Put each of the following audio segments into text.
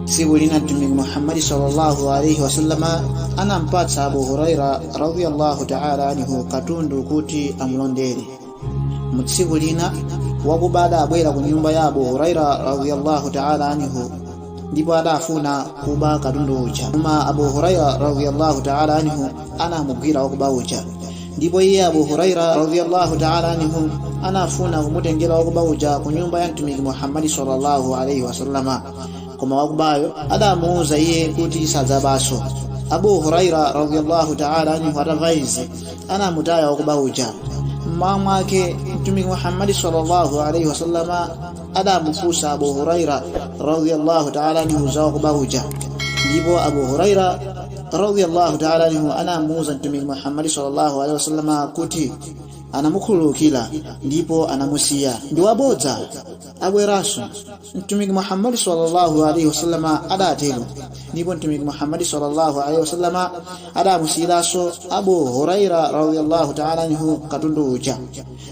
Tsiku lina Mtumiki Muhammadi sallallahu alaihi wasallama anampatsa Abu Huraira radhiyallahu ta'ala anhu katundu kuti amulondere. Mu tsiku lina wakuba adabwera ku nyumba ya Abu Huraira radhiyallahu ta'ala anhu ndipo adafuna kuba katundu uja, koma Abu Huraira radhiyallahu ta'ala anhu anamugwira wakuba uja. Ndipo iye Abu Huraira radhiyallahu ta'ala anhu anafuna kumutengera wakuba uja ku nyumba ya Mtumiki Muhammadi sallallahu alaihi wasallama, koma wakubayo adamuuza iye kuti sadzabaso. Abu Huraira radhiyallahu ta'ala anhu atamva izi anamutaya wakuba uja. Mmawa mwake Mtumiki Muhammadi sallallahu alaihi wasallama adamufunsa Abu Huraira radhiyallahu ta'ala anhu za wakuba uja, ndipo Abu Huraira radhiyallahu ta'ala anhu anamuuza Mtumiki Muhammadi sallallahu alaihi wasallama kuti anamukhululukira ndipo anamusiya. Ndi wabodza, abweranso. Mtumiki Muhammadi sallallahu alaihi wasallama adatero. Ndipo Mtumiki Muhammadi sallallahu alaihi wasallama adamusiyiranso Abu Huraira radhiyallahu ta'ala anhu katundu uja.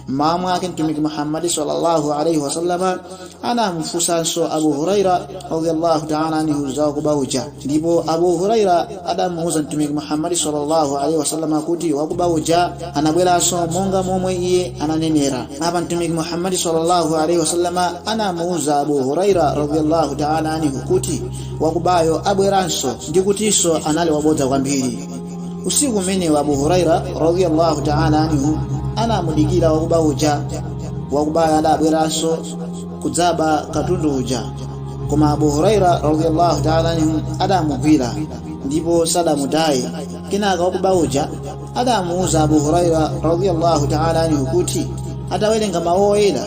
Mmawa mwake Mtumiki Muhammadi sallallahu alaihi wasallama anamufunsanso Abu Huraira radhiyallahu ta'ala anhu za wakuba uja, ndipo Abu Huraira adamuuza Mtumiki Muhammadi sallallahu alaihi wasallama kuti wakuba uja anabweranso monga momwe iye ananenera. Apa Mtumiki Muhammadi sallallahu alaihi wasallama anamuuza Abu Huraira radhiyallahu ta'ala anhu kuti wakubayo abweranso ndi kutinso anali wabodza kwambiri. Usiku umenewo Abu Huraira radhiyallahu ta'ala anhu anamudikira wakuba uja. Wakubayo adabweranso kudzaba katundu uja, koma Abu Huraira radhiyallahu ta'ala anhu adamugwira ndipo sadamutaye. Kenaka wakuba uja adamuuza Abu Huraira radhiyallahu ta'ala anhu kuti atawerenga mawu oyera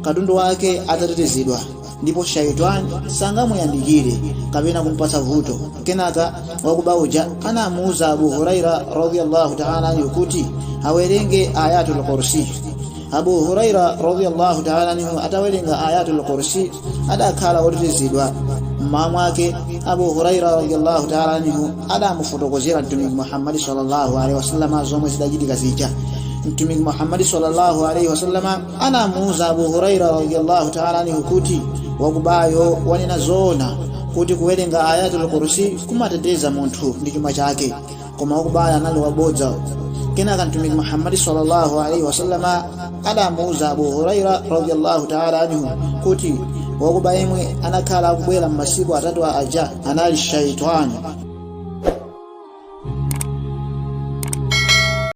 katundu wake atatetezedwa ndipo shaitani sangamuyandikire kapena kumpatsa vuto. Kenaka wakuba uja anamuuza Abu Huraira radhiyallahu ta'ala anhu kuti awerenge Ayatul Kursi. Abu Huraira radhiyallahu ta'ala anhu atawerenga Ayatul Kursi adakhala wotetezedwa. Mmawa mwake Abu Huraira radhiyallahu ta'ala anhu adamufotokozera Mtumiki Muhammadi sallallahu alaihi wasallama zomwe zidachitika zija. Mtumiki Muhammadi sallallahu alaihi wasallama anamuuza Abu Huraira radhiyallahu ta'ala anhu kuti wakubayo wanena zoona kuti kuwerenga Ayatul Kursi kumateteza munthu ndi chuma chake, koma wakubayo anali wabodza. Kenaka Mtumiki Muhammadi sallallahu alaihi wasallama adamuuza Abu Huraira radhiyallahu ta'ala anhu kuti wakuba yemwe anakhala akubwera m'masiku atatu aja anali shaitani.